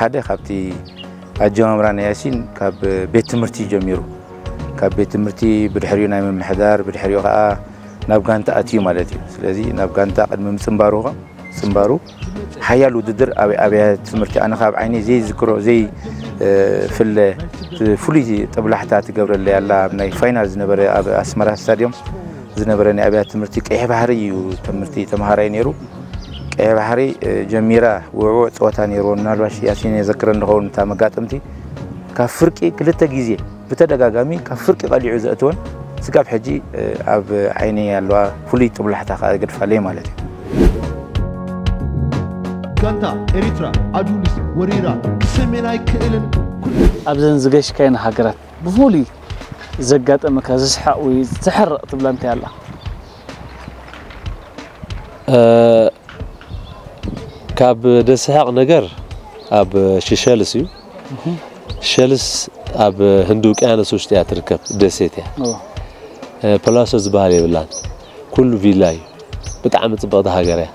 ሓደ ካብቲ ኣጀማምራ ናይ ያሲን ካብ ቤት ትምህርቲ ጀሚሩ፣ ካብ ቤት ትምህርቲ ብድሕሪኡ ናይ ምምሕዳር፣ ብድሕሪኡ ከዓ ናብ ጋንታ ኣትዩ ማለት እዩ። ስለዚ ናብ ጋንታ ቅድሚ ምፅንባሩ፣ ምፅንባሩ ሓያል ውድድር ኣብ ኣብያተ ትምህርቲ፣ ኣነ ካብ ዓይነይ ዘይዝክሮ፣ ዘይፍለ ፍሉይ ጥብላሕታ ትገብረለ ያላ ኣብ ናይ ፋይናል ዝነበረ ኣብ ኣስመራ ስታድዮም ዝነበረ ናይ ኣብያተ ትምህርቲ ቀይሕ ባሕሪ እዩ ትምህርቲ ተምሃራይ ነይሩ። ቀይሕ ባሕሪ ጀሚራ ውዕውዕ ፀወታ ነይርዎ። ምናልባሽ ያሲን የዘክረ እንኸውን እታ መጋጥምቲ ካብ ፍርቂ ክልተ ግዜ ብተደጋጋሚ ካብ ፍርቂ ቀሊዑ ዘእትወን ስጋብ ሕጂ ኣብ ዓይኒ ኣለዋ። ፍሉይ ጥብላሕታ ከዓ ገድፋለይ ማለት እዩ። ጋንታ ኤሪትራ ኣዱሊስ ወሪራ ክሰሜን ኣይክእልን ኩሉ ኣብዘን ዝገሽካየን ሃገራት ብፍሉይ ዘጋጠመካ ዝስሓቕ ወይ ዝሕረቕ ትብላ እንታይ ኣላ? ካብ ደስሕቕ ነገር ኣብ ሽሸልስ እዩ። ሸልስ ኣብ ህንዲ ውቅያኖስ ውሽጢ እያ ትርከብ ደሴት እያ። ፕላሶ ዝበሃል የብላን። ኩሉ ቪላ እዩ። ብጣዕሚ ፅብቕቲ ሃገር እያ።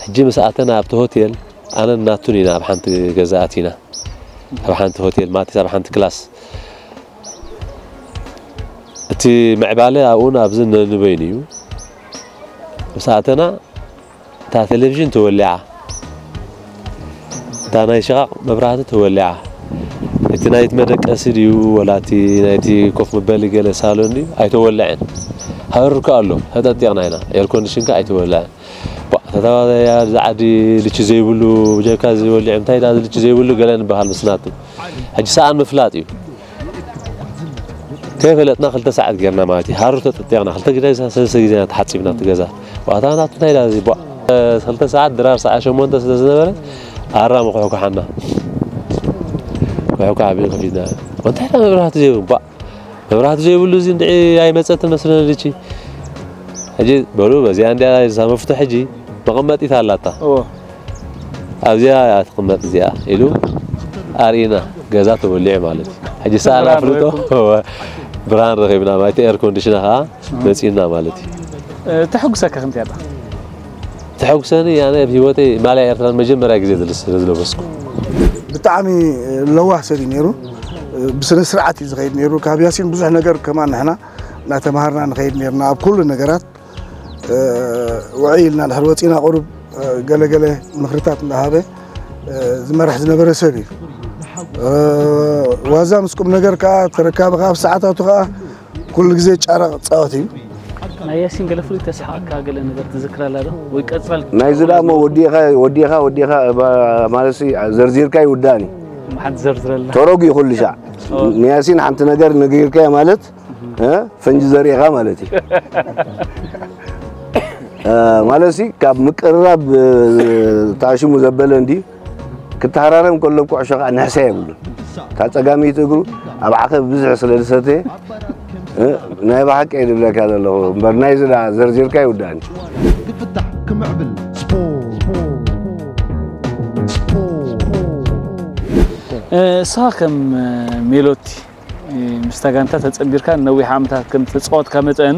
ሕጂ ምስ ኣተና ኣብቲ ሆቴል ኣነን ናቱን ኢና ኣብ ሓንቲ ገዛ ኣቲና። ኣብ ሓንቲ ሆቴል ማለትስ ኣብ ሓንቲ ክላስ። እቲ ምዕባለ ኣብኡን ኣብዝን ነንበይኑ እዩ። ምስ ኣተና እታ ቴሌቪዥን ተወሊዓ፣ እታ ናይ ሽቓቕ መብራህቲ ተወሊዓ፣ እቲ ናይቲ መደቀሲ ድዩ ወላ እቲ ናይቲ ኮፍ መበሊ ገለ ሳሎን ድዩ ኣይተወልዐን። ሃሩር ከኣ ኣሎ፣ ተጠጢቕና ኢና። ኤር ኮንዲሽን ከኣ ኣይተወልዐን። ቧእ፣ ተታባዛያ ዝዓዲ ልቺ ዘይብሉ ብጀካ ዝወሊዑ እንታይ ዳ ልቺ ዘይብሉ ገለ ንበሃል ምስ ናቱ። ሕጂ ሰኣን ምፍላጥ እዩ። ከይፈለጥና ክልተ ሰዓት ጌርና ማለት እዩ። ሃሩር ተጠጢቕና ክልተ ግዜ ሰለስተ ግዜ ኢና ተሓፂብና እቲ ገዛ። ዋታ ናቱ እንታይ ዳ እዚ ቧእ፣ ሰልተ ሰዓት ድራር ሰዓት ሸሞንተ ስለ ዝነበረ ኣራ ምኩሕኩሓና። ኩሕኳሕ ኣቢሉ ከፊትና። እንታይ ዳ መብራህቲ ዘይብሉ ቧእ፣ መብራህቲ ዘይብሉ እዚ እንድዒ ኣይመፀትን መስለኒ ልቺ። ሕጂ በሉ በዚኣ እንድያ እዛ መፍቶ ሕጂ መቐመጢት ኣላታ። ኣብዚኣ እያ ትቕመጥ እዚኣ ኢሉ ኣርእና። ገዛ ተወሊዑ ማለት እዩ። ሕጂ ሰኣን ኣፍልጦ ብርሃን ረኺብና ማለት ኤር ኮንዲሽና ከዓ መፂና ማለት እዩ። ተሐጉሰካ ከምቲ ኣላ ተሐጉሰኒ ኣነ ኣብ ህይወተይ ማልያ ኤርትራ ንመጀመርያ ግዜ ዝልስ- ዝለበስኩ። ብጣዕሚ ለዋህ ሰብ እዩ ነይሩ። ብስነ ስርዓት እዩ ዝኸይድ ነይሩ። ካብ ያሲን ብዙሕ ነገር ከማን ንሕና እናተምሃርና ንኸይድ ነርና ኣብ ኩሉ ነገራት። ውዕይ ኢልና ድሕሪ ወፂና ቁሩብ ገለገለ ምኽርታት እንዳሃበ ዝመርሕ ዝነበረ ሰብ እዩ። ዋዛ ምስ ቁም ነገር ከዓ ተረካቢ ከዓ ኣብ ሰዓታቱ ከዓ ኩሉ ግዜ ጫራ ክፃወት እዩ። ናይ ያሲን ገለ ፍሉይ ተስሓቕካ ገለ ነገር ትዝክረላ ዶ? ወይ ቀፃል ናይዚ ዳ እሞ ወዲኻ ወዲኻ ወዲኻ ማለት ዘርዚርካ ይውዳእን እዩ። ሓንቲ ዘርዝረልና። ተረጉ ይኹሉ ሻዕ ንያሲን ሓንቲ ነገር ነጊርካዮ ማለት እ ፈንጂ ዘሪእኻ ማለት እዩ። እ፣ ማለትሲ ካብ ምቅርራብ እ፣ ተኣሽሙ ዘበለ እንዲ ክተሃራረም ከሎ ኩዕሾ ከዓ ንሕስያ የብሉን። ካብ ፀጋመይቲ እግሩ ኣብ ዓኸብ ብዝሕ ስለ ዝሰተየ እ፣ ናይ ብሓቂ እየ ዝብለካ ዘለኹ እምበር ናይዚ ዳ ዘርዚርካ ይውዳእኒ። ክፍታሕ ክምዕብል ስፖርት ስፖርት ንስኻ ከም ሜሎቲ ምስታ ጋንታ ተጸንቢርካ ነዊሕ ዓመታት ከም ተጻወትካ መጠን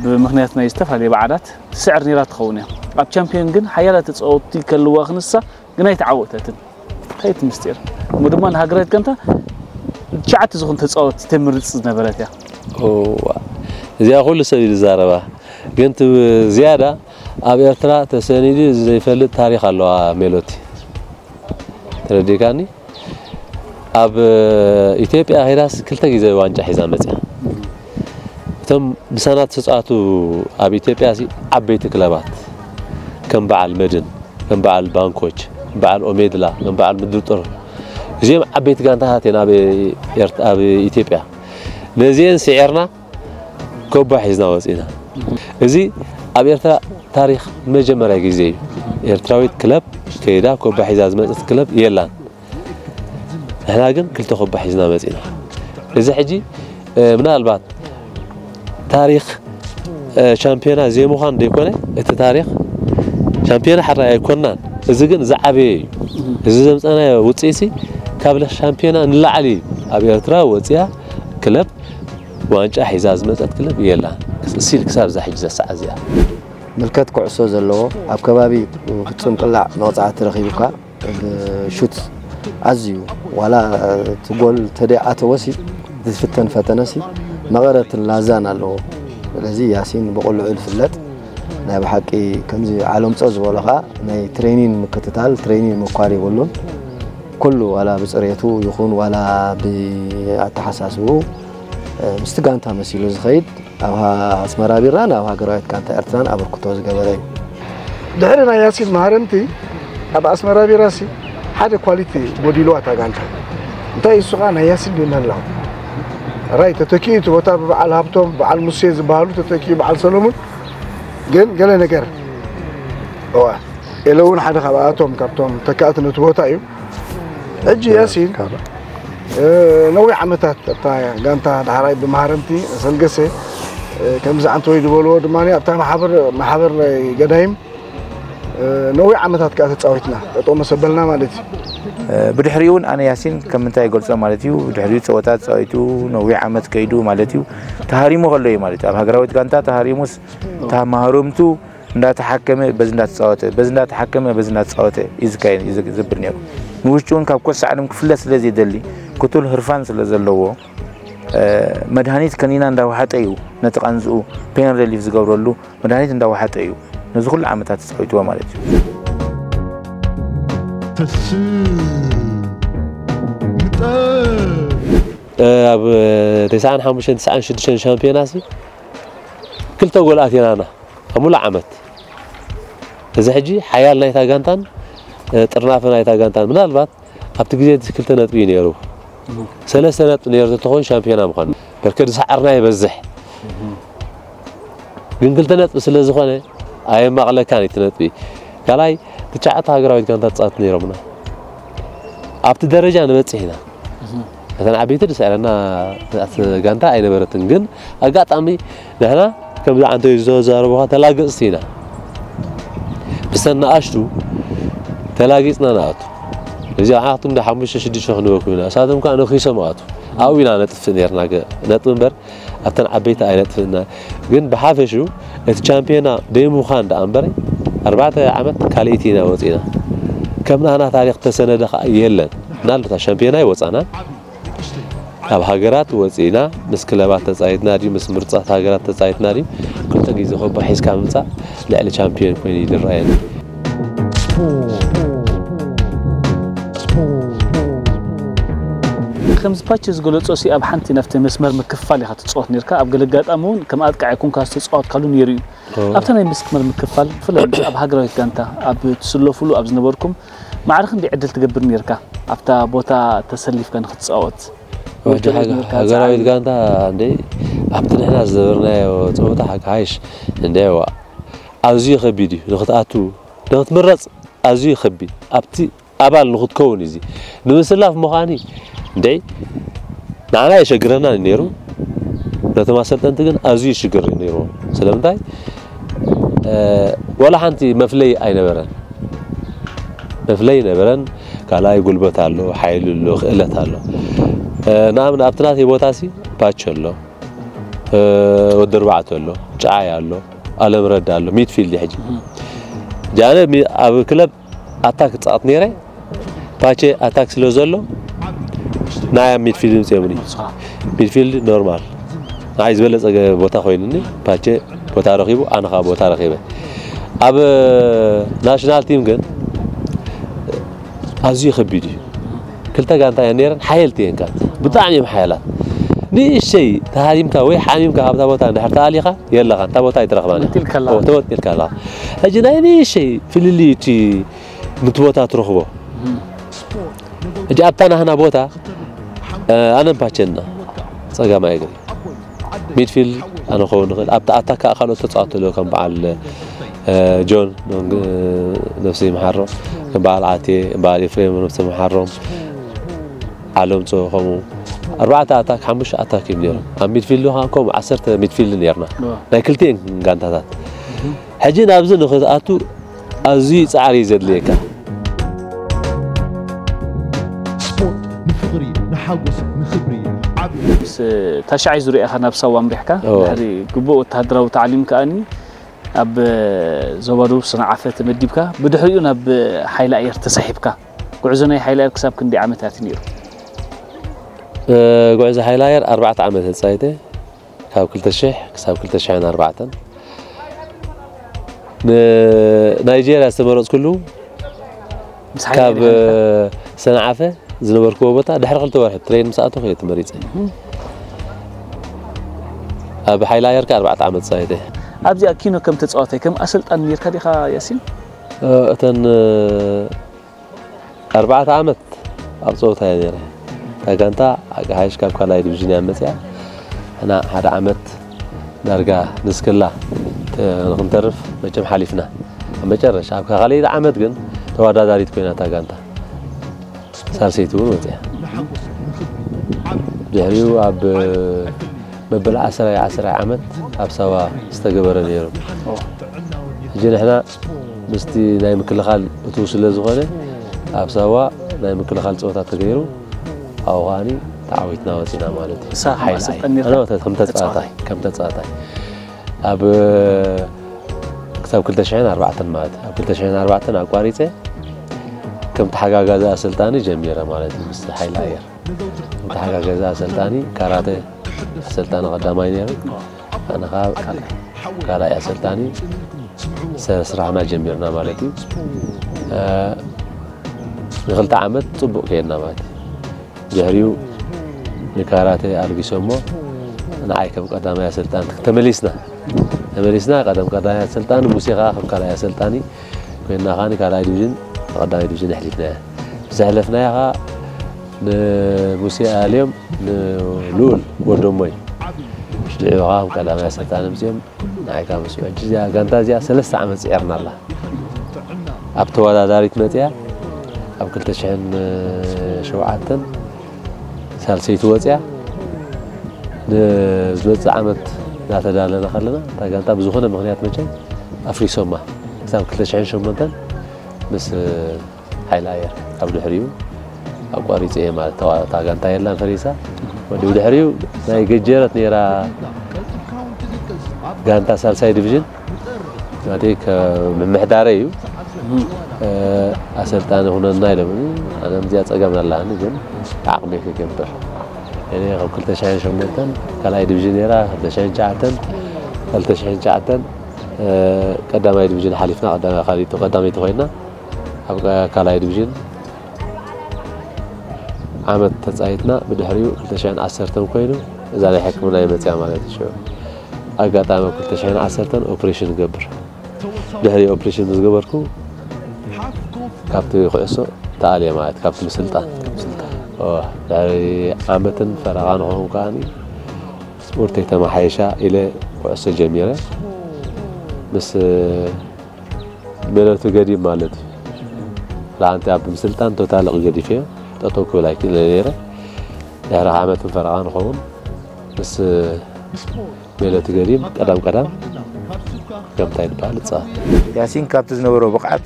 ብምኽንያት ናይ ዝተፈላለዩ በዓላት ትስዕር ነይራ ትኸውን እያ። ኣብ ቻምፒዮን ግን ሓያላት ተጻወትቲ ከልዋ ክንሳ ግን ኣይተዓወተትን። እንታይ እቲ ምስጢር? እሞ ድማ ንሃገራዊት ጋንታ ትሽዓተ ዝኾኑ ተጻወትቲ ተምርጽ ዝነበረት እያ። እዋ እዚኣ ኩሉ ሰብ እዩ ዝዛረባ ግን እቲ ዝያዳ ኣብ ኤርትራ ተሰኒዱ ዘይፈልጥ ታሪኽ ኣለዋ ሜሎቲ። ተረዲእካኒ? ኣብ ኢትዮጵያ ኸይዳስ ክልተ ግዜ ዋንጫ ሒዛ መፅያ። እቶም ምሳና ተፃወቱ ኣብ ኢትዮጵያ ሲ ዓበይቲ ክለባት ከም በዓል መድን፣ ከም በዓል ባንኮች፣ ከም በዓል ኦሜድላ፣ ከም በዓል ምድርጥር እዚኦም ዓበይቲ ጋንታታት እየን ኣብ ኤርት- ኣብ ኢትዮጵያ። ነዚአን ስዒርና ኮባ ሒዝና ወፂና። እዚ ኣብ ኤርትራ ታሪኽ መጀመርያ ግዜ እዩ። ኤርትራዊት ክለብ ከይዳ ኮባ ሒዛ ዝመፀት ክለብ የላን። ንሕና ግን ክልተ ኮባ ሒዝና መፂና። እዚ ሕጂ እ፣ ምናልባት ታሪኽ እ፣ ሻምፒዮና ዘይምዃን ዘይኮነ እቲ ታሪኽ ሻምፒዮና ሓራይ ኣይኮናን። እዚ ግን ዝዓበየ እዩ። እዚ ዘምፀናዮ ውፅኢት ሲ ካብ ለ- ሻምፒዮና ንላዕሊ እዩ። ኣብ ኤርትራ ወፂያ ክለብ ዋንጫ ሒዛ ዝመፀት ክለብ የላን። ሲል ክሳብ እዛ ሕጂ እዛ ሰዓት እዚኣ። ምልከት ኩዕሶ ዘለዎ ኣብ ከባቢ ፍጹም ቅላዕ መቕጻዕቲ ረኺቡካ ሹት ኣዝዩ ዋላ እቲ ጎል ተደይኣተወሲ ዝፍተን ፈተነሲ መቐረትን ላዛን ኣለዎ። ስለዚ ያሲን ብቑልዑ ዝፍለጥ ናይ ብሓቂ ከምዚ ዓለምጾ ዝበሎ ኸዓ ናይ ትሬኒን ምክትታል ትሬኒን ምኳር የብሉን። ኩሉ ዋላ ብፅሬቱ ይኹን ዋላ ብኣተሓሳስብኡ ምስቲ ጋንታ መሲሉ ዝኸይድ ኣብ ኣስመራ ቢራን ኣብ ሃገራዊት ጋንታ ኤርትራን ኣበርክቶ ዝገበረ እዩ። ድሕሪ ናይ ያሲን መሃረምቲ ኣብ ኣስመራ ቢራሲ ሓደ ኳሊቲ ጎዲልዋ እታ ጋንታ። እንታይ እሱ ኸዓ ናይ ያሲን ዶ ምህላው ራይ ተተኪኡ እቲ ቦታ ብበዓል ሃብቶም በዓል ሙሴ ዝበሃሉ ተተኪኡ በዓል ሰሎሙን ግን ገለ ነገር እዋ ኤለ እውን ሓደ ካብኣቶም ካብቶም ተካእቲ ነቲ ቦታ እዩ። ሕጂ ያሲን ነዊሕ ዓመታት ኣብታ ጋንታ ዳሕራይ ብመሃረምቲ ሰልገሰ ከምዚ ዓንተወይ ዝበልዎ ድማ ኣብታ ማሕበር ማሕበር ናይ ገዳይም ነዊሕ ዓመታት ከዓ ተፃዊትና ጠጠው መሰበልና ማለት እዩ። ብድሕሪኡ እውን ኣነ ያሲን ከም ምንታይ ይገልፆ ማለት እዩ። ብድሕሪኡ ፀወታ ተፃዊቱ ነዊሕ ዓመት ከይዱ ማለት እዩ። ተሃሪሙ ከሎ እዩ ማለት እዩ። ኣብ ሃገራዊት ጋንታ ተሃሪሙስ እታ ማህረምቱ እንዳተሓከመ በዚ እንዳተፃወተ በዚ እንዳተሓከመ በዚ እንዳተፃወተ እዩ ዝካየድ እዩ ዝብል ነይሩ። ንውሽጡ እውን ካብ ኮስ ዓለም ክፍለ ስለ ዘይደሊ ክቱል ህርፋን ስለ ዘለዎ መድሃኒት ከኒና እንዳወሓጠ እዩ ነቲ ቃንዝኡ ፔን ሬሊፍ ዝገብረሉ መድሃኒት እንዳወሓጠ እዩ ነዚ ኩሉ ዓመታት ተፃዊትዎ ማለት እዩ። ኣብ ተስዓን ሓሙሽተን ተስዓን ሽዱሽተን ሻምፒዮና ሲ ክልተ ጎል ኣቲናና ኣብ ሙሉእ ዓመት። እዚ ሕጂ ሓያል ናይታ ጋንታን ጥርናፈ ናይታ ጋንታን ምናልባት ኣብቲ ግዜ እቲ ክልተ ነጥቢ እዩ ነይሩ። ሰለስተ ነጥቢ ነይሩ ተተኾን ሻምፒዮና ምዃን በርከ ዝሰዓርና ይበዝሕ። ግን ክልተ ነጥቢ ስለ ዝኾነ ኣየማቕለካን እቲ ነጥቢ። ካልኣይ ትሽዓተ ሃገራዊት ጋንታ ተፃወቲ ነይሮምና። ኣብቲ ደረጃ ንበፅሕ ኢና። እተን ዓበይቲ ዝስዕረና ጋንታ ኣይነበረትን። ግን ኣጋጣሚ ንሕና ከምዚ ዓንተዩ ዝተዛረቡኻ ተላገፅቲ ኢና። ብሰን ንኣሽቱ ተላጊፅና ንኣቱ። እዚ ዓቕቲ እንደ ሓሙሽተ ሽዱሽተ ክንበኩ ኢና። እሳቶም ከዓ ነኺሶም ኣቱ። ኣብኡ ኢና ነጥፍእ ነርና። ነጥብ እምበር ኣብተን ዓበይቲ ኣይነጥፍእና። ግን ብሓፈሽኡ እቲ ቻምፒዮና ደይምዃን ደኣ እምበር ኣርባዕተ ዓመት ካልኣይቲ ኢና ወፂና። ከም ናህና ታሪክ ተሰነደ ከዓ የለን። ምናልባት ሻምፒዮና ይወፃና ኣብ ሃገራት ወፂና ምስ ክለባት ተፃይትና ድዩ ምስ ምርፃት ሃገራት ተፃይትና ድዩ ክልተ ግዜ ኮባ ሒዝካ ምምፃእ ልዕሊ ቻምፒዮን ኮይኑ እዩ ዝረኣየኒ። ከምዚ ፓቸ ዝገለፆ ሲ ኣብ ሓንቲ ናብቲ መስመር ምክፍፋል ኢኻ ትፃወት ነርካ ኣብ ገለ ኣጋጣሚ እውን ከም ኣጥቃዒ ኮንካ ዝተፃወትካሉ ነይሩ እዩ ኣብታ ናይ መስመር ምክፍፋል ብፍላይ ኣብ ሃገራዊት ጋንታ ኣብ ትስለፉሉ ኣብ ዝነበርኩም ማዕረ ክንደይ ዕድል ትገብር ነርካ ኣብታ ቦታ ተሰሊፍካ ንክትፃወት ወዲ ሃገራዊት ጋንታ እንደ ኣብቲ ንሕና ዝነበርናዮ ፀወታ ሓቂ ሓይሽ እንደ ኣዝዩ ከቢድ እዩ ንክትኣቱ ንክትምረፅ ኣዝዩ ከቢድ ኣብቲ ኣባል ንክትከውን እዚ ንምስላፍ ምዃኒ እንደ ንዓና የሸግረና ነይሩ ነቶም ኣሰልጠንቲ ግን ኣዝዩ ሽግር ነይሩ ስለምንታይ ወላ ሓንቲ መፍለይ ኣይነበረን መፍለይ ነበረን ካልኣይ ጉልበት ኣሎ ሓይሊ ኣሎ ክእለት ኣሎ ንኣብን ኣብቲ ናተይ ቦታ ሲ ፓች ኣሎ ወዲ ኣርባዕተ ኣሎ ጫዓይ ኣሎ ኣለም ረዳ ኣሎ ሚድፊልድ ሕጂ ጃነ ኣብ ክለብ ኣታክ ፃወት ነይረ ፓቼ ኣታክ ስለ ዘሎ ናይ ኣብ ሚድፊልድ ምፅኦምኒ ሚድፊልድ ኖርማል ንዓይ ዝበለፀ ቦታ ኮይኑኒ ፓቼ ቦታ ረኪቡ ኣነ ከዓ ቦታ ረኪበ ኣብ ናሽናል ቲም ግን ኣዝዩ ከቢድ እዩ ክልተ ጋንታ እየን ነይረን ሓየልቲ እየን ካ ብጣዕሚ እዮም ሓያላት ንእሸይ ተሃሪምካ ወይ ሓሚምካ ካብታ ቦታ እንድሕር ተኣሊኻ የለኻን እታ ቦታ ኣይትረኽባን ተወጢልካ ኣለኻ ሕጂ ናይ ንእሸይ ፍልልይ እቲ ምቲ ቦታ ትረኽቦ ሕጂ ኣብታ ናህና ቦታ ኣነን ፓቸና ፀጋማይ እግሪ ሚድፊልድ ኣነ ክኸውን ንኽእል ኣብቲ ኣታካ ካልኦት ተፃወቱ ኣለዉ ከም በዓል ጆን ነብሲ ይምሓሮ ከም በዓል ዓቴ በዓል ኤፍሬም ነብሲ ይምሓሮም ዓለምፆ ከምኡ ኣርባዕተ ኣታክ ሓሙሽተ ኣታክ እዮም ነይሮም ኣብ ሚድፊልድ ከዓ ከምኡ ዓሰርተ ሚድፊልድ ነርና ናይ ክልቲኤን ጋንታታት ሕጂ ናብዚ ንኽትኣቱ ኣዝዩ ፃዕሪ እዩ ዘድልየካ ስፖርት ንፍቕሪ ንሓጎስ ንኽብሪ ዓብዩ ታሽዓይ ዙርያ ኢኻ ናብ ሳዋ ኣምሪሕካ ድሕሪ ግቡእ ወተሃደራዊ ታዕሊም ከኣኒ ኣብ ዞባ ደቡብ ሰንዓፈ ተመዲብካ ብድሕሪኡ ናብ ሓይሊ ኣየር ተሳሒብካ ጉዕዞ ናይ ሓይሊ ኣየር ክሳብ ክንደይ ዓመታት እዩ ነይሩ? ጉዕዞ ሓይሊ ኣየር ኣርባዕተ ዓመት ተፃይተ ካብ ክልተ ሽሕ ክሳብ ክልተ ሽሕን ኣርባዕተን ንናይጄርያ ዝተመረፅኩሉ ካብ ሰንዓፈ ዝነበርክዎ ቦታ ድሕሪ ክልተ ወርሒ ትሬን ምስ ኣተኹ እየ ተመሪፀ። ኣብ ሓይሊ ኣየር ከ ኣርባዕተ ዓመት ተፃይተ። ኣብዚኣ ኪኖ ከም ተፃዋታይ ከም ኣሰልጣኒ ነርካ ዲኻ ያሲን? እተን ኣርባዕተ ዓመት ኣብ ፀወታ እየ ነይረ። እታ ጋንታ ኣቃሃይሽ ካብ ካልኣይ ዲቪዥን እያ መፅያ። ሕና ሓደ ዓመት ዳርጋ ንስክላ ንክንተርፍ መቸም ሓሊፍና። ኣብ መጨረሻ ኣብ ካልኣይቲ ዓመት ግን ተወዳዳሪት ኮይና እታ ጋንታ ሳልሰይቲ እውን ወፅያ። ድሕሪኡ ኣብ መበል ዓስራይ ዓስራይ ዓመት ኣብ ሳዋ ዝተገበረ ነይሩ። ሕጂ ንሕና ምስቲ ናይ ምክልኻል እትው ስለ ዝኾነ ኣብ ሳዋ ናይ ምክልኻል ፀወታ ተገይሩ ኣብኡ ከዓኒ ተዓዊትና ወፂና ማለት እዩ። ንስኻ ከም ሓይሊ ኣሰልጣኒ ኣየር። ነይርካ? ኣነ ከም ተፃዋታይ ከም ተፃዋታይ ኣብ ክሳብ ክልተ ሽሕን ኣርባዕተን ማለት ኣብ ክልተ ሽሕን ኣርባዕተን ኣቋሪፀ ከም ተሓጋጋዚ ኣሰልጣኒ ጀሚረ ማለት እዩ ምስ ሓይሊ ኣየር። ተሓጋጋዚ ኣሰልጣኒ ካራተ ኣሰልጣኒ ቀዳማይ ነይሩ። ኣነ ከዓ ካልኣይ ኣሰልጣኒ ስራሕና ጀሚርና ማለት እዩ። ንክልተ ዓመት ፅቡቅ ከየድና ማለት እዩ። ድሕሪኡ ንካራተ ኣልጊሶሞ ንዓይ ከም ቀዳማይ ኣሰልጣኒ ተመሊስና ተመሊስና ቀደም ቀዳማይ ኣሰልጣኒ ሙሴ ከዓ ከም ካልኣይ ኣሰልጣኒ ኮይና ከዓ ንካልኣይ ዲቪዥን ንቀዳማይ ዲቪዥን ኣሕሊፍናያ። ዘሕለፍናያ ከዓ ንሙሴ ኣልዮም ንልኡል ወዶሞይ ሽዑ ከዓ ከም ቀዳማይ ኣሰልጣኒ ምፅኦም ንዓይ ከዓ ምስኡ ሕጂ እዚኣ ጋንታ እዚኣ ሰለስተ ዓመት ፅዒርና ኣላ። ኣብ ተወዳዳሪት መፅያ ኣብ ክልተ ሽሕን ሸውዓተን ሳልሰይቲ ወፅያ ንዝመፅእ ዓመት እናተዳለና ከለና እታ ጋንታ ብዝኾነ ምክንያት መቸም ኣፍሪሶማ ክሳብ ክልተ ሽሕን ሸሞንተን ምስ ሓይሊ ኣየር ካብ ድሕሪኡ ኣቋሪፀ እየ ማለት እታ ጋንታ የላን ፈሪሳ ወዲ ብድሕሪኡ ናይ ገጀረት ነይራ ጋንታ ሳልሳይ ዲቪዥን ናተይ ምምሕዳረ እዩ ኣሰልጣኒ ሁነና ኢሎም ኣነ እዚኣ ፀገም ኣለኒ ግን ዓቕሚ ክገብር እኔ ካብ ክልተ ሽሕን ሸሞንተን ካልኣይ ዲቪዥን ነይራ ክልተ ሽሕን ትሽዓተን ክልተ ሽሕን ትሽዓተን ቀዳማይ ዲቪዥን ሓሊፍና ቀዳማይ ካሊቱ ቀዳመይቲ ኮይና ኣብ ካልኣይ ዲቪዥን ዓመት ተፃይትና ብድሕሪኡ ክልተ ሽሕን ዓሰርተን ኮይኑ እዛ ናይ ሕክምና ይመፅያ ማለት እዩ ኣጋጣሚ ኣብ ክልተ ሽሕን ዓሰርተን ኦፕሬሽን ገብር ድሕሪ ኦፕሬሽን ምስ ገበርኩ ካብቲ ኩዕሶ ተኣልየ ማለት ካብቲ ምስልጣን ድሕሪ ዓመትን ፈረቓ ንኸውን ከዓኒ ስፖርተይ ተመሓየሻ ኢለ ኩዕሶ ጀሚረ ምስ ሜሎቲ ገዲም ማለት እዩ ለሓንቲ ኣብ ምስልጣን ቶታሊ ክገዲፍ እየ ጠጠው ክብል ኣይክእለ ነይረ ድሕሪ ዓመትን ፈረቓ ንኸውን ምስ ሜሎቲ ገዲም ቀዳም ቀዳም ከምታይ ይበሃል ይፃወት። ያሲን ካብቲ ዝነበሮ ብቕዓት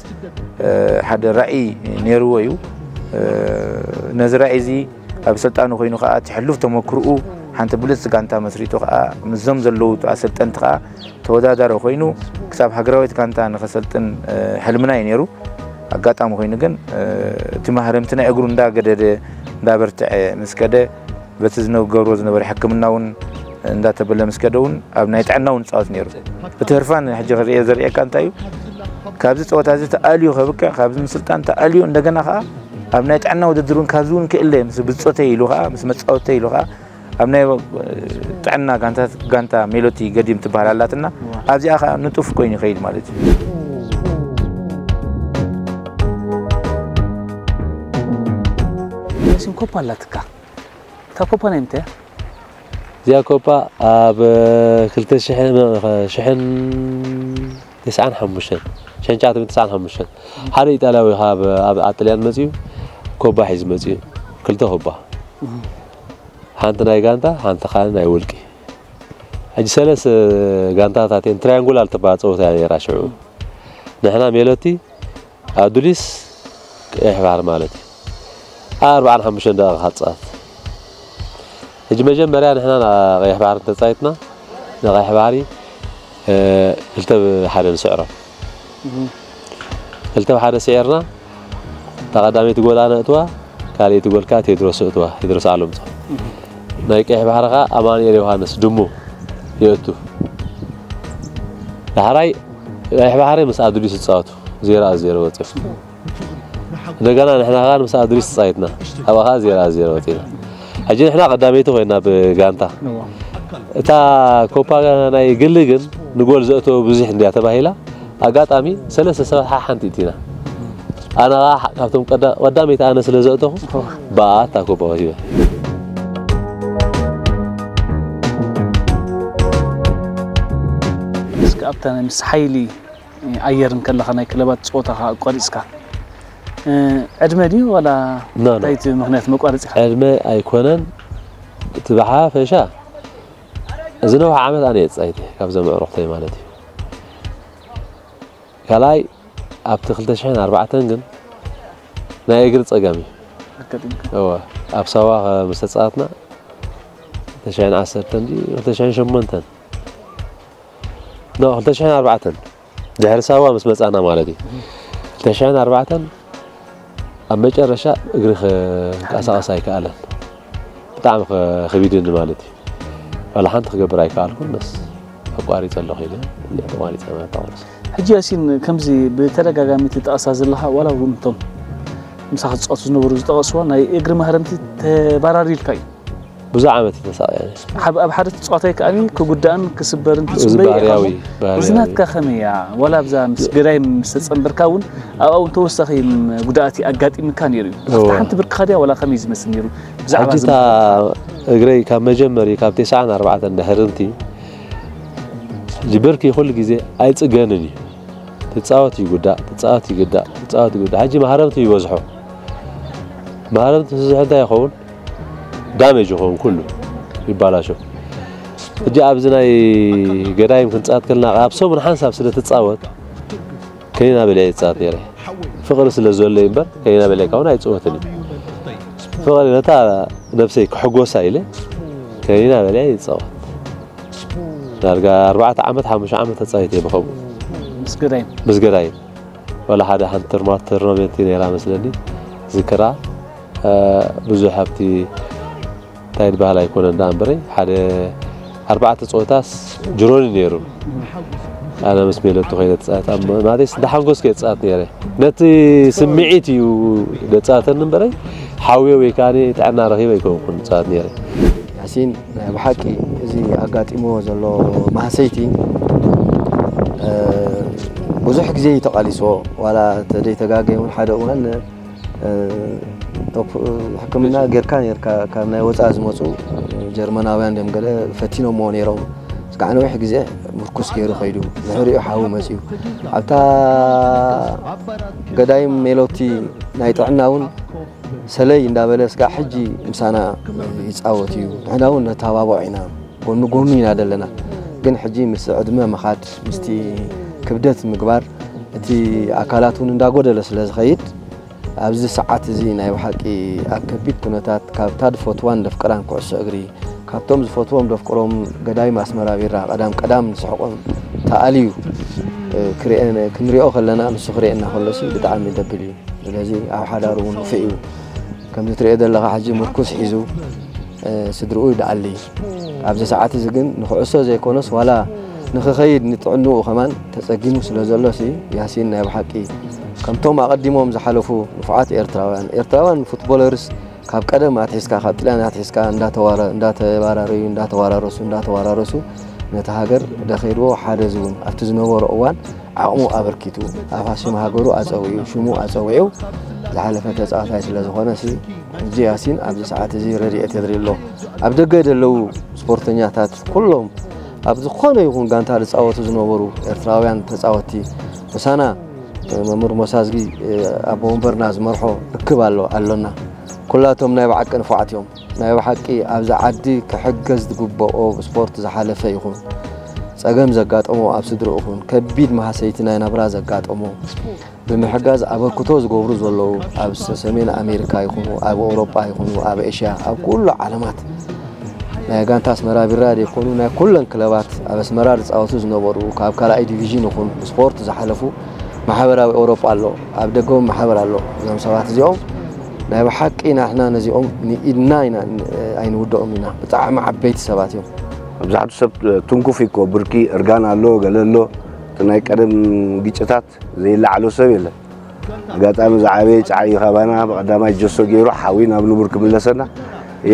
ሓደ ራእይ ነይርዎ እዩ። ነዚ ራእይ እዚ ኣብ ሰልጣኑ ኮይኑ ከዓ እቲ ሕሉፍ ተመክርኡ ሓንቲ ብልፅቲ ጋንታ መስሪቱ ከዓ ምስዞም ዘለዉ ኣሰልጠንቲ ከዓ ተወዳዳሪ ኮይኑ ክሳብ ሃገራዊት ጋንታ ንኸሰልጥን ሕልምና እዩ ነይሩ። ኣጋጣሚ ኮይኑ ግን እቲ ማህረምቲ ናይ እግሩ እንዳገደደ እንዳበርትዐ ምስ ከደ በቲ ዝገብሮ ዝነበረ ሕክምና እውን እንዳተበለ ምስ ከደ እውን ኣብ ናይ ጥዕና እውን ይፃወት ነይሩ። እቲ ህርፋን ሕጂ ክርእዮ ዘርእየካ እንታይ እዩ? ካብዚ ፀወታ እዚ ተኣልዩ ከብቅዕ ካብዚ ምስልጣን ተኣልዩ እንደገና ከዓ ኣብ ናይ ጥዕና ውድድር እውን ካብዚ እውን ክእለ ምስ ብፆተይ ኢሉ ከዓ ምስ መፃወተይ ኢሉ ከዓ ኣብ ናይ ጥዕና ጋንታ ጋንታ ሜሎቲ ገዲም ትበሃል ኣላትና ኣብዚኣ ከዓ ንጡፍ ኮይኑ ይኸይድ ማለት እዩ። ስም ኮፓ ኣላትካ እታ ኮፓ ናይ ምንታይ እያ? እዚኣ ኮፓ ኣብ ክልተ ሽሕን ሽሕን ተስዓን ሓሙሽተን ሽሕን ትሽዓተ ሚእትን ተስዓን ሓሙሽተን ሓደ ኢጣልያዊ ካብ ኣብ ኣጥልያን መፅዩ ኮባ ሒዙ መፅዩ ክልተ ኮባ ሓንቲ ናይ ጋንታ ሓንቲ ካል ናይ ውልቂ ሕጂ ሰለስተ ጋንታታት እየን ትራያንጉላር ትበሃል ፀወታ እያ ነይራ ሽዑ ንሕና ሜሎቲ ኣዱሊስ ቀይሕ ባሕሪ ማለት እዩ ኣርባዓን ሓሙሽተን ደቂቃ ክትፃወት ሕጂ መጀመርያ ንሕና ቀይሕ ባሕሪ እንተፃይትና ንቀይሕ ባሕሪ ክልተ ብሓደ ንስዕሮም ክልተ ብሓደ ስዒርና እታ ቀዳመይቲ ጎል ኣነ እትዋ፣ ካልኣይቲ ጎል ከኣ ቴድሮስ እትዋ፣ ቴድሮስ ዓለምፀ። ናይ ቀይሕ ባሕሪ ከኣ ኣማኑኤል ዮሃንስ ድሙ የእቱ። ዳሕራይ ቀይሕ ባሕሪ ምስ ኣዱሊስ ዝፃወቱ ዜሮ ዜሮ ወፂኦም። እንደገና ንሕና ከኣ ምስ ኣዱሊስ ተፃዊትና፣ ኣብኣ ከኣ ዜሮ ዜሮ ወፂና። ሕጂ ንሕና ቀዳመይቲ ኮይና ብጋንታ። እታ ኮፓ ናይ ግሊ ግን ንጎል ዘእተወ ብዙሕ እንድያ ተባሂላ፣ ኣጋጣሚ ሰለስተ ሰባት ሓሓንቲ እቲና። ኣነ ከኣ ሓ-፣ ካብቶም ቀዳ-፣ ቀዳመይቲ ኣነ ስለ ዘእተኹ፣ ብኣ እታ ኮፓ ወሲበ። እስኪ ኣብታ ናይ ምስ ሓይሊ ኣየር እንከለኻ ናይ ክለባት ፀወታኻ ኣቋሪፅካ፣ እ፣ ዕድመ ድዩ ዋላ ኖ፣ ኖ። እንታይ እቲ ምኽንያት መቋረፂኻ? ዕድመ ኣይኮነን። እቲ ብሓፈሻ እዚ ነዊሕ ዓመት ኣነ እየ ተጻይተ ካብዞም ኣዕሩኽተይ ማለት እዩ። ካልኣይ ኣብቲ ክልተ ሽሕን ኣርባዕተን ግን ናይ እግሪ ጸገም እዩ። ኣጋጢምካ? እወ፣ ኣብ ሳዋ ምስ ተጻወትና ክልተ ሽሕን ዓሰርተን ድዩ ክልተ ሽሕን ሸሞንተን? ኖ፣ ክልተ ሽሕን ኣርባዕተን ድሕሪ ሳዋ ምስ መጻና ማለት እዩ። ክልተ ሽሕን ኣርባዕተን ኣብ መጨረሻ እግሪ ክንቀሳቐስ ኣይከኣለን። ብጣዕሚ ከ-፣ ከቢድኒ ማለት እዩ። ዋላ ሓንቲ ክገብር ኣይከኣልኩን፣ በስ ኣቋሪጸ ኣለኹ ኢለ፣ እያ ተቋሪጸ ማለት ተቋሪጸ። ሕጂ ያሲን፣ ከምዚ ብተደጋጋሚ ትጠቕሳ ዘለኻ፣ ዋላ እውን እቶም ምሳኻ ዝጻወቱ ዝነበሩ ዝጠቐስዋ ናይ እግሪ ማህረምቲ ተባራሪልካ እዩ። ብዙሕ ዓመት እዩ ተሳቒየ። ሓብ-፣ ኣብ ሓደ ተጻዋታይ ከኣ ክጉዳእን ክስበርን እዚ ትጽበይ ኢኻ ባህርያዊ፣ እሞ፣ ባህርያዊ። እዚ ናትካ ከመይ እያ? ዋላ ኣብዛ ምስ ገዳይም ምስ ተጸንበርካ እውን ኣብኣ እውን ተወሳኺ ጉድኣት ኣጋጢምካ ነይሩ እዩ። እወ። ኣብታ ሓንቲ ብርክኻ ድያ ዋላ ከመይ እዩ ዝመስል ነይሩ? ብዛዕባ ሕጂ እዚ እታ እግረይ ካብ መጀመሪ ካብ ተስዓን ኣርባዕተን ድሕሪ እቲ ሕጂ ብርኪ ኩሉ ግዜ ኣይጽገንን እዩ። ትጻወት ይጉዳእ፣ ትጻወት ይጉዳእ፣ ትጻወት ይጉዳእ። ሕጂ ማህረምቲ ይበዝሖ። ማህረምቲ ዝበዝሖ እንታይ ይኸውን? ዳሜጅ ይኸውን፣ ኩሉ ይባላሾ። ሕጂ ኣብዚ ናይ ገዳይም ክንጻወት ከለና ኣብ ሰሙን ሓንሳብ ስለ ትጻወት ከኒና በሊዐ ይጻወት ነይረ። ፍቕሪ ስለ ዘሎ እምበር ከኒና በሊዕካ እውን ኣይጽወትን እዩ። ፍቕሪ ነታ ነብሰይ ክሕጎሳ ኢለ ከኒና በሊዐ ይጻወት። ዳርጋ ኣርባዕተ ዓመት፣ ሓሙሽተ ዓመት ተጻዊተ እየ ብኸምኡ። ምስ ገዳይም? ምስ ገዳይም። ዋላ ሓደ ሓንቲ ትርማ-፣ ትርናሜንቲ ነይራ መስለኒ። ዝክራ፣ እ፣ ብዙሕ ኣብቲ እንታይ ዝበሃል ኣይኮነን ደኣ እምበረይ፣ ሓደ ኣርባዕተ ጸወታስ ጅሮኒ ነይሩ። ኣነ ምስ ሜሎቲ ኮይነ ትጻወት፣ ኣብ ማለትስ እንዳ ሓንጎስኩ እየ ትጻወት ነይረ። ነቲ ስምዒት እዩ ደጻወተኒ እምበረይ፣ ሓውየ ወይ ከኣ ጥዕና ረኺበ ኣይኮንኩን ትጻወት ነይረ። ያሲን፣ ናይ ብሓቂ እዚ ኣጋጢምዎ ዘሎ ማህሰይቲ፣ እ፣ ብዙሕ ግዜ እዩ ተቓሊስዎ። ዋላ ተደይተጋገየ እውን ሓደ እዋን፣ እ፣ ኦፕ-፣ ሕክምና ጌርካ ኔርካ፣ ካብ ናይ ወጻኢ ዝመጹ ጀርመናውያን ድዮም ገለ ፈቲኖምዎ ነይሮም። እስካዕ ነዊሕ ግዜ ምርኩስ ገይሩ ከይዱ፣ ድሕሪኡ ሓዊ መጺኡ። ኣብታ ገዳይም ሜሎቲ ናይ ጥዕና እውን ሰለይ እንዳበለ ስጋዕ ሕጂ ምሳና ይጻወት እዩ። ንሕና እውን ነተባብዖ ኢና፣ ጎኒ ጎኑ ኢና ዘለና። ግን ሕጂ ምስ ዕድመ ምኻድ፣ ምስቲ ክብደት ምግባር፣ እቲ ኣካላት እውን እንዳጎደለ ስለ ዝኸይድ፣ ኣብዚ ሰዓት እዚ ናይ ብሓቂ ኣብ ከቢድ ኩነታት፣ ካብታ ዝፈትዋን ዘፍቅራን ኩዕሶ እግሪ፣ ካብቶም ዝፈትዎም ዘፍቅሮም ገዳይም ኣስመራ ቢራ ቀዳም ቀዳም ንስሕቆም ተኣልዩ፣ እ፣ ክርኤ-፣ ክንሪኦ ከለና፣ ንሱ ክርኤና ከሎሲ ብጣዕሚ ደብል እዩ። ስለዚ ኣብ ሓዳሩ እውን ንፉዕ እዩ። ከምዚ ትሪኦ ዘለኻ ሕጂ ምርኩስ ሒዙ፣ እ፣ ስድርኡ ይደኣሊ። ኣብዚ ሰዓት እዚ ግን ንኹዕሶ ዘይኮነስ ዋላ ንኽኸይድ ንጥዕንኡ ከማን ተጸጊሙ ስለ ዘሎሲ፣ ያሲን ናይ ብሓቂ ከምቶም ኣቐዲሞም ዝሓለፉ ንፉዓት ኤርትራውያን፣ ኤርትራውያን ፉትቦለርስ ካብ ቀደም ኣትሒዝካ፣ ካብ ጥልያን ኣትሒዝካ እንዳተዋረ-፣ እንዳተባራረዩ፣ እንዳተዋራረሱ፣ እንዳተዋራረሱ ነቲ ሃገር ደኸይድዎ ሓደ ዝውን ኣብቲ ዝነበሮ እዋን ዓቕሙ ኣበርኪቱ፣ ኣፋሲም ሃገሩ ኣጸዊዑ፣ ሽሙ ኣጸዊዑ ዝሓለፈ ተጻዋታይ ስለ ዝኾነ ሲ፣ ሕጂ ያሲን ኣብዚ ሰዓት እዚ ረድኤት የድልዮ ኣሎ። ኣብ ደገ ዘለዉ ስፖርተኛታት ኩሎም ኣብ ዝኾነ ይኹን ጋንታ ዝጻወቱ ዝነበሩ ኤርትራውያን ተጻወትቲ ምሳና መምህር ሞሳዝጊ፣ ኣቦ ወንበርና ዝመርሖ ርክብ ኣሎ፣ ኣሎና። ኩላቶም ናይ ብሓቂ ንፉዓት እዮም። ናይ ብሓቂ ኣብዚ ዓዲ ክሕገዝ ዝግብኦ ብስፖርት ዝሓለፈ ይኹን፣ ጸገም ዘጋጠሞ ኣብ ስድርኡ ይኹን፣ ከቢድ ማህሰይቲ ናይ ናብራ ዘጋጠሞ፣ ብምሕጋዝ ኣበርክቶ ዝገብሩ ዘለዉ፣ ኣብ ሰ-፣ ሰሜን ኣሜሪካ ይኹኑ፣ ኣብ ኤውሮጳ ይኹኑ፣ ኣብ ኤሽያ፣ ኣብ ኩሉ ዓለማት ናይ ጋንታ ኣስመራ ቢራ ዘይኮኑ፣ ናይ ኩለን ክለባት ኣብ ኣስመራ ዝጻወቱ ዝነበሩ፣ ካብ ካልኣይ ዲቪዥን ይኹን ብስፖርት ዝሓለፉ፣ ማሕበራዊ ኤውሮጳ ኣሎ፣ ኣብ ደገ እውን ማሕበር ኣሎ። እዞም ሰባት እዚኦም ናይ ብሓቂ ናሕና ነዚኦም ንኢድና ኢና፣ ኣይንውድኦም ኢና። ብጣዕሚ ዓበይቲ ሰባት እዮም። መብዛሕትኡ ሰብ ትንኩፍ እዩ እኮ፣ ብርኪ እርጋን ኣሎ፣ ገለ ኣሎ። እቲ ናይ ቀደም ግጭታት ዘይለዓሎ ሰብ የለን። ኣጋጣሚ ዝዓበየ ጫዓ እዩ ካባና፣ ብቐዳማይ ጀሶ ገይሩ ሓዊ ናብ ንቡር ክምለሰና፣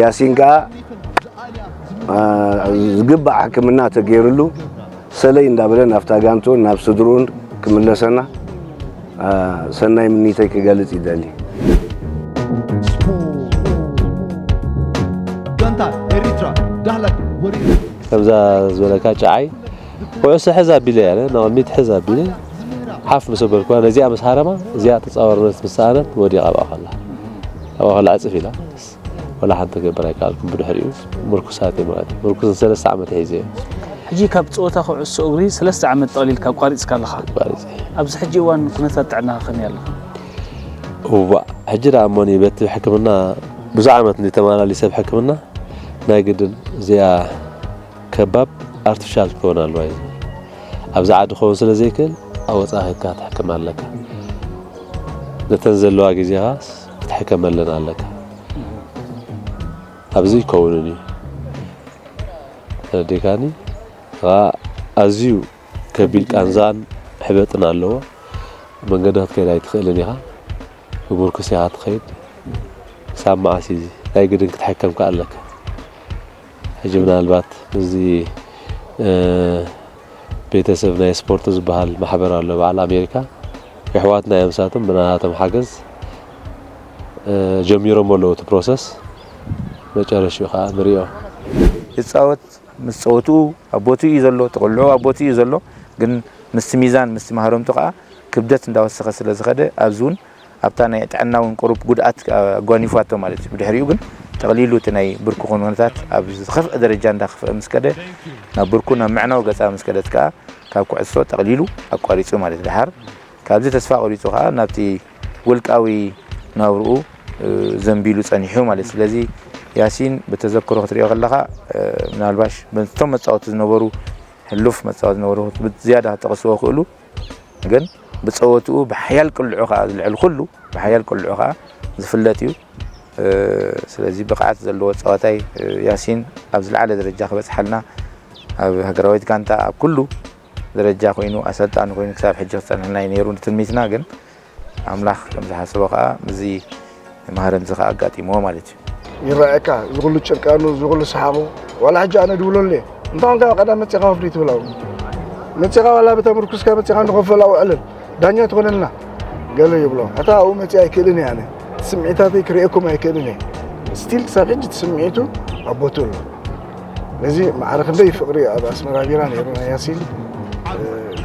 ያሲን ከኣ፣ አ፣ ዝግባእ ሕክምና ተገይሩሉ፣ ሰለይ እንዳበለ ናብታ ጋንቱን ናብ ስድርኡን ክምለሰና፣ አ፣ ሰናይ ምኒተይ ክገልጽ ይደሊ። ጋንታ ኤሪትራ ዳህላክ ወሪዱ። ከምዛ ዝበለካ ጫዓይ ኩዕሶ ሕዝ ኣቢለ እያ፣ ንቕድሚት ሕዝ ኣቢለ ሓፍ ምስ ኣበልኩዋ፣ ነዚኣ ምስ ሃረማ፣ እዚኣ ተጻዋርነት ምስ ሰኣነት ወዲቓ ኣብኣ ከላ። ኣብኣ ከላ ዕጽፍ ኢላ። ወላ ሓንቲ ክገብር ኣይከኣልኩን። ብድሕሪኡ ምርኩሳት እየ ማለት እዩ። ምርኩስ ንሰለስተ ዓመት ሒዘ እየ። ሕጂ ካብ ጸወታ ኩዕሶ እግሪ ሰለስተ ዓመት ጠቕሊልካ ኣቋሪጽካ ኣለኻ። ኣቋሪጸ። ኣብዚ ሕጂ እዋን ኩነታት ጥዕናኻ ከመይ ኣለኻ? እዋእ፣ ሕጂ ደኣ እሞኒ በቲ ሕክምና ብዙሕ ዓመት እንዲ ተመላሊሰ ኣብ ሕክምና ናይ ግድን እዚኣ ከባብ ኣርቲፊሻል ክኸውን ኣለዋ እዩ። ኣብዚ ዓዲ ክኸውን ስለ ዘይክእል ኣብ ወጻኢ ኬድካ ክትሕከም ኣለካ። ነተን ዘለዋ ግዜኻስ ክትሕከመለን ኣለካ። ኣብዚ ኣይከውንን እዩ። ተረዲእካኒ? ከኣ ኣዝዩ ከቢድ ቃንዛን ሕበጥን ኣለዎ። መንገዲ ክትከይድ ኣይትኽእልን ኢኻ። ብምርኩስ ኢኻ ትኸይድ። ክሳብ መዓስ እዩ እዚ? ናይ ግድን ክትሕከም ከኣ ኣለካ። ሕጂ ምናልባት ምስዚ ቤተሰብ ናይ ስፖርት ዝበሃል ማሕበር ኣሎ በዓል ኣሜሪካ፣ የሕዋትና እዮም ንሳቶም፣ ብናታቶም ሓገዝ ጀሚሮሞ ኣለዉ እቲ ፕሮሰስ። መጨረሽኡ ከዓ ንሪኦ። ይፃወት ምስ ፀወትኡ ኣብ ቦትኡ እዩ ዘሎ፣ እቲ ቆልዑ ኣብ ቦትኡ እዩ ዘሎ። ግን ምስቲ ሚዛን ምስቲ ማህረምቱ ከዓ ክብደት እንዳወሰኸ ስለ ዝኸደ ኣብዚ እውን ኣብታ ናይ ጥዕና እውን ቁሩብ ጉድኣት ኣጓኒፋቶ ማለት እዩ። ብድሕሪኡ ግን ጠቕሊሉ እቲ ናይ ብርኩ ኩነታት ኣብ ዝኸፍአ ደረጃ እንዳኸፍአ ምስ ከደ ናብ ብርኩ ናብ ምዕናው ገፃ ምስ ከደት ከዓ ካብ ኩዕሶ ጠቕሊሉ ኣቋሪፁ ማለት እዩ። ደሓር ካብዚ ተስፋ ቆሪፁ ከዓ ናብቲ ውልቃዊ ናብርኡ ዘንቢሉ ፀኒሑ ማለት እዩ። ስለዚ ያሲን ብተዘክሮ ክትሪኦ ከለኻ ምናልባሽ በቶም መፃወቲ ዝነበሩ ሕሉፍ መፃወቲ ዝነበሩ ዝያዳ ክጠቕስዎ ክእሉ ግን ብፀወትኡ ብሓያል ቅልዑ ከዓ ዝልዕል ኩሉ ብሓያል ቅልዑ ከዓ ዝፍለጥ እዩ። ስለዚ ብቕዓት ዘለዎ ተፃዋታይ ያሲን ኣብ ዝለዓለ ደረጃ ክበፅሓልና ኣብ ሃገራዊት ጋንታ ኣብ ኩሉ ደረጃ ኮይኑ ኣሰልጣኒ ኮይኑ ክሳብ ሕጂ ክፀንሐልና እዩ ነይሩ ትምኒትና። ግን ኣምላኽ ከም ዝሓሰቦ ከዓ ምስዚ ማህረምዚ ከዓ ኣጋጢምዎ ማለት እዩ። ይረኣየካ እዚ ኩሉ ጭርቃኑ እዚ ኩሉ ሰሓቑ ዋላ ሕጂ ኣነ ድውለሉ እየ እንታይ ኮንካ ቀዳም መፂኻ ወፍሪ ትብል ኣብኡ መፂኻ ዋላ ብተምርኩስካ መፂኻ ንኸፈል ኣብኡ ዕልል ዳኛ ትኾነልና ገለ ይብሎ ሕታ ኣብኡ መፂ ኣይክእልን እየ ኣነ ስምዒታተይ ክርእየኩም ኣይክእልን እየ ስቲል ክሳብ ሕጂ እቲ ስምዒቱ ኣብ ቦትኡ ኣሎ ነዚ ማዕረ ክንደይ ፍቕሪ ኣብ ኣስመራ ቢራ ነይሩ ናይ ያሲን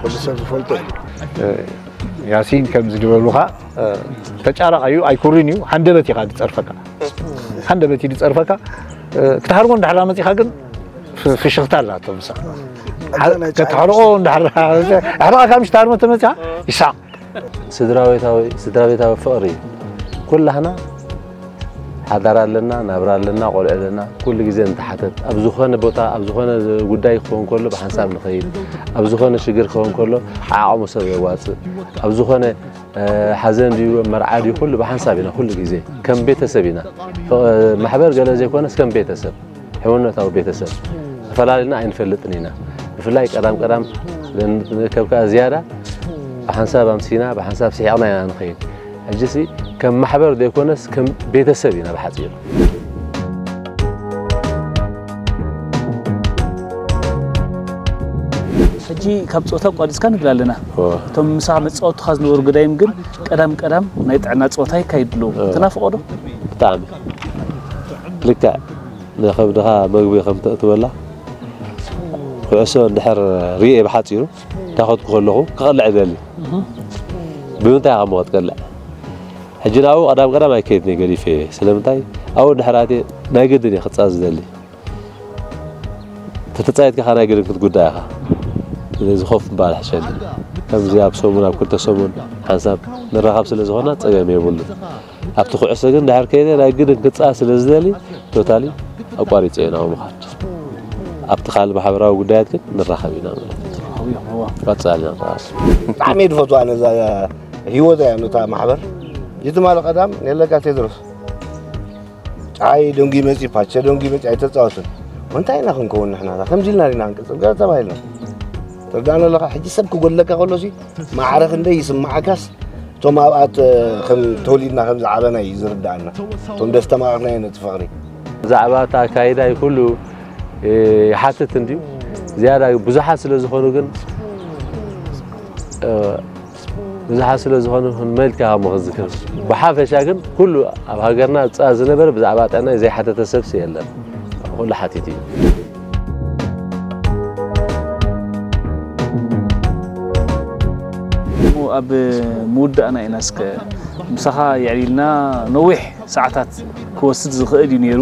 ኩሉ ሰብ ዝፈልጦ እዩ ያሲን ከምዚ ዝበሉኻ ተጫራቕ እዩ ኣይኩርን እዩ ሃንደበት ኢኻ ዝፀርፈካ ሃንደበት እዩ ዝፀርፈካ ክትሃርሞ እንዳሕራ መፂኻ ግን ፍሽኽታ ኣላቶ ምሳ ከተሕርቆ እንዳሕራ ኣሕርቓ ካብ ምሽ ትሃርሞ ተመፂኻ ይሳቕ ስድራቤታዊ ስድራቤታዊ ፍቕሪ ኩላህና ሓዳር ኣለና ናብራ ኣለና ቆልዑ ኣለና ኩሉ ግዜ ንተሓተት ኣብ ዝኾነ ቦታ ኣብ ዝኾነ ጉዳይ ክኸውን ከሎ ብሓንሳብ ንኸይድ ኣብ ዝኾነ ሽግር ክኸውን ከሎ ዓዓቕሙ ሰብ የዋፅእ ኣብ ዝኾነ ሓዘን ድዩ መርዓ ድዩ ኩሉ ብሓንሳብ ኢና ኩሉ ግዜ ከም ቤተሰብ ኢና ማሕበር ገለ ዘይኮነስ ከም ቤተሰብ ሕውነታዊ ቤተሰብ ተፈላሊና ኣይንፈልጥን ኢና ብፍላይ ቀዳም ቀዳም ንከብካ ዝያዳ ብሓንሳብ ኣምሲና ብሓንሳብ ስሒቕና ኢና ንኸይድ ሕጂሲ ከም ማሕበር ዘይኮነስ ከም ቤተሰብ ኢና ብሓፂሩ ሕጂ ካብ ፀወታ ኣቋሪፅካ ንብል ኣለና እቶም ምሳኻ መፃወትኻ ዝነበሩ ገዳይም ግን ቀዳም ቀዳም ናይ ጥዕና ፀወታ ይካየድ ኣለዉ ትናፍቆ ዶ ብጣዕሚ ልክዕ ንኸብድኻ መግቢ ከም ተእትወላ ኩዕሶ እንድሕር ርእየ ብሓፂሩ እንዳኸድኩ ከለኹ ክቐልዕ ይደሊ ብምንታይ ኢኻ እሞ ክትቀልዕ ሕጂ ናብኡ ቀዳም ቀዳም ኣይከይድን እየ ገዲፈ እየ ስለምንታይ ኣብኡ እንድሕር ኣትየ ናይ ግድን እየ ክፃዝ ዝደሊ ተተፃይትካ ከ ናይ ግድን ክትጉዳእ ኢኻ ስለዚ ኮፍ ምባል ሕሸኒ ከምዚ ኣብ ሰሙን ኣብ ክልተ ሰሙን ሓንሳብ ንራኸብ ስለ ዝኾና ፀገም የብሉን ኣብቲ ኩዕሶ ግን ድሕር ከይደ ናይ ግድን ክፃ ስለ ዝደሊ ቶታሊ ኣቋሪፀ እየ ናብኡ ምኻድ ኣብቲ ካልእ ማሕበራዊ ጉዳያት ግን ንራኸብ ኢና ማለት እዩ ቀጻሊ ራስ ብጣዕሚ እየ ዝፈትዋ ነዛ ህይወት እያ ነታ ማሕበር። እቲ ማለ ቀዳም ነለካ ቴድሮስ ጫይ ደንጉ ይመጽእ፣ ፓቸ ደንጉ ይመጽእ፣ ኣይተጻወትን። እንታይ ኢና ክንከውን ንሕና ከምዚ ኢልና ዲና ክንቅጽል ገለ ተባሂልና። ትርዳእና ኣለኻ ሕጂ ሰብ ክጎድለካ ከሎሲ ማዕረ ክንደይ ይስምዓካስ እቶም ኣብኣ ከም ተወሊድና ከም ዝዓበና እዩ ዝርዳእና። እቶም ደስተማቕርናዮ ነቲ ፍቕሪ ብዛዕባ እቲ ኣካይዳ ኩሉ ይሓትት እንድዩ። ዝያዳ ብዙሓት ስለ ዝኾኑ ግን ብዙሓት ስለ ዝኾኑ ክንመልካ ከሞ ክዝክር ብሓፈሻ ግን ኩሉ ኣብ ሃገርና ፃ ዝነበረ ብዛዕባ ጥዕና ዘይሓተተ ሰብሲ የለን። ኩሉ ሓቲት እዩ። ኣብ ምውዳእና ኢና እስከ ምሳኻ የዕሊልና ነዊሕ ሰዓታት ክወስድ ዝኽእል እዩ ነይሩ።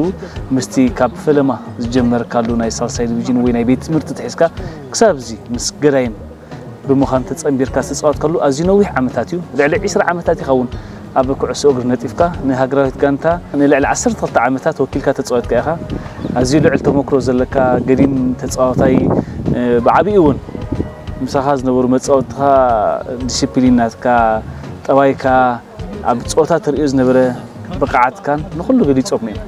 ምስቲ ካብ ፈለማ ዝጀመርካሉ ናይ ሳልሳይ ዲቪዥን ወይ ናይ ቤት ትምህርቲ ትሒዝካ ክሳብ እዚ ምስ ገዳይም ብምዃን ተጸንቢርካ ዝተጻወትካሉ ኣዝዩ ነዊሕ ዓመታት እዩ። ልዕሊ ዒስራ ዓመታት ኢኻ እውን ኣብ ኩዕሶ እግሪ ነጢፍካ ንሃገራዊት ጋንታ ንልዕሊ ዓሰርተ ክልተ ዓመታት ወኪልካ ተጻወትካ ኢኻ። ኣዝዩ ልዑል ተመክሮ ዘለካ ገዲም ተጻዋታይ ብዓቢኡ እውን ምሳኻ ዝነበሩ መጻወትኻ ዲሲፕሊን ናትካ ጠባይካ ኣብ ጾታ ተርእዮ ዝነበረ ብቕዓትካን ንኹሉ ገሊጾም እዮም።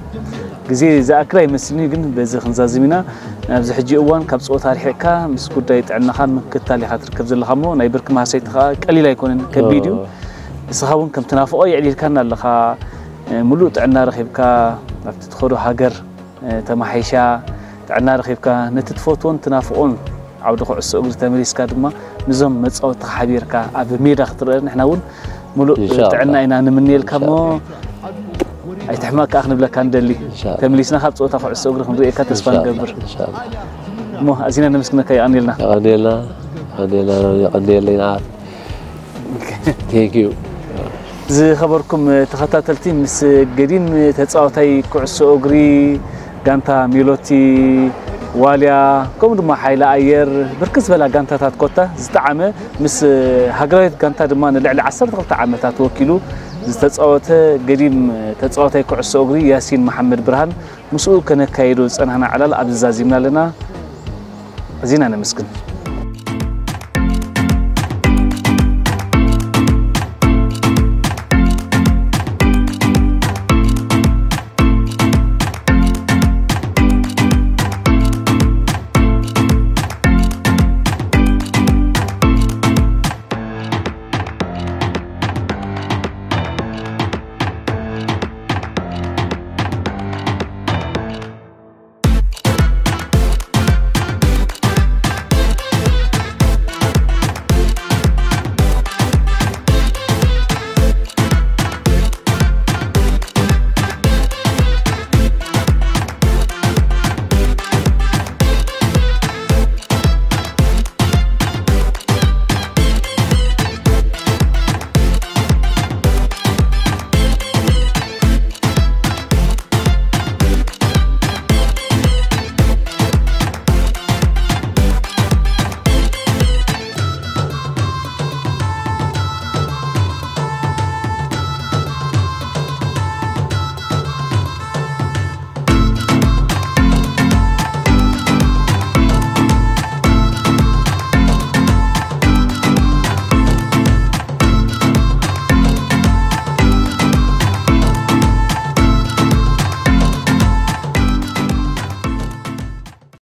ግዜ ዝኣክል ኣይመስልን እዩ ግን በዚ ክንዛዝም ኢና። ኣብዚ ሕጂ እዋን ካብ ጾታ ርሒቕካ ምስ ጉዳይ ጥዕናኻን ምክትታል ኢኻ ትርከብ ዘለኻ እሞ ናይ ብርኪ ማህሰይቲ ከኣ ቀሊል ኣይኮነን ከቢድ እዩ። ንስኻ እውን ከም ትናፍቖ የዕሊልካና ኣለኻ። ምሉእ ጥዕና ረኺብካ ኣብቲ ትኸዶ ሃገር ተማሓይሻ ጥዕና ረኺብካ ነቲ ትፈትዎን ትናፍቖን ዓውዲ ኩዕሶ እግሪ ተመሊስካ ድማ ምስዞም መፃወትኻ ሓቢርካ ኣብ ሜዳ ክትረአ ንሕና እውን ሙሉእ ጥዕና ኢና ንምንየልካ እሞ ኣይትሕማቅ ከዓ ክንብለካ ንደሊ። ተመሊስና ካብ ፀወታ ኩዕሶ እግሪ ክንርእየካ ተስፋ ንገብር። እሞ ኣዚና ነመስግነካ። የቐንየልና። የቐንየልና። የቐንየልና። የቐንየልና። Thank you። ዝኸበርኩም ተኸታተልቲ ምስ ገዲም ተፃዋታይ ኩዕሶ እግሪ ጋንታ ሚሎቲ ዋልያ ከምኡ ድማ ሓይሊ ኣየር ብርክት ዝበላ ጋንታታት ኮታ ዝጠዓመ ምስ ሃገራዊት ጋንታ ድማ ንልዕሊ ዓሰርተ ክልተ ዓመታት ወኪሉ ዝተፃወተ ገዲም ተፃዋታይ ኩዕሶ እግሪ ያሲን መሓመድ ብርሃን ምስኡ ከነካይዶ ዝፀናሕና ዕላል ኣብዚ ዛዚምና ኣለና። ኣዚና ነመስግን።